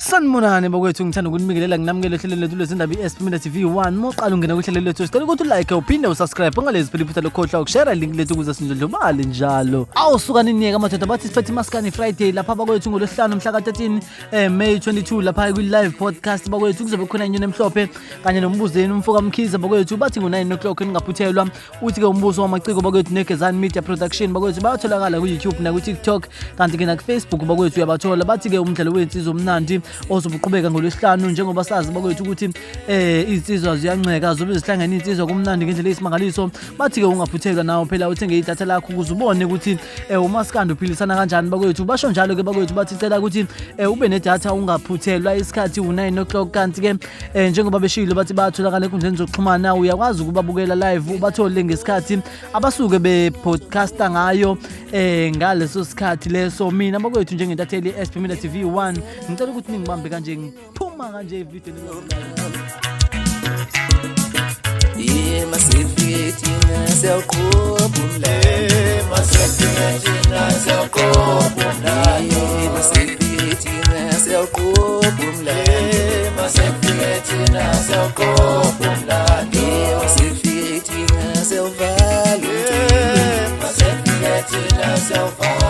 Sanibonani bakwethu, ngithanda ukunibingelela, nginamukele ohlelweni lethu lwezindaba i-SP Media TV 1. Moqala ungena kuhlelo lethu, sicela ukuthi ulike uphinde usubscribe, ungalezi phela iphutha lokhohlwa ukushare link lethu ukuze sindlondlobale njalo. Awusuka niniyeka madoda, bathi siphethe iMaskani Friday lapha bakwethu ngoLwesihlanu mhla ka-13 May 22 lapha kwi-live podcast bakwethu kuzobe khona inyoni emhlophe kanye nombuzeni umfoka Mkhize bakwethu, bathi ngo-9 o'clock ningaphuthelwa. Uthi-ke umbuso wamaciko bakwethu neGezani Media Production bakwethu bayatholakala ku-YouTube naku-TikTok, kanti-ke naku-Facebook bakwethu uyabathola. Bathi-ke umdlalo wey'nsizwa omnandi ozobe uqhubeka ngoLwesihlanu, njengoba sazi bakwethu ukuthi iy'nsizwa ziyanceka, zobe zihlangene iy'nsizwa kumnandi ngendlela eyisimangaliso. Bathi-ke ungaphuthelwa nawo phela, uthenge idatha lakho ukuze ubone ukuthi umaskandi uphilisana kanjani bakwethu. Basho njalo-ke bakwethu, bathi cela ukuthi ube nedatha ungaphuthelwa, isikhathi u-9 o'clock. Kanti-ke njengoba beshilo bathi bayatholakala enkundleni zokuxhumana, uyakwazi ukubabukela live, ubathole ngesikhathi abasuke bepodcasta ngayo ngaleso sikhathi leso. Mina bakwethu njengentatheli i-SP Media TV 1 ngicela ukuthi ningibambe kanje, ngiphuma kanje evidweni. Yeah, masifike thina siyawuqopha umlando. Masifike thina siyawuqopha umlando. Yeah, masifike thina siyawuqopha umlando. Masifike thina siyawuqopha umlando. Yeah, masifike thina siyawuvala umcimbi. Masifike thina siyawuvala.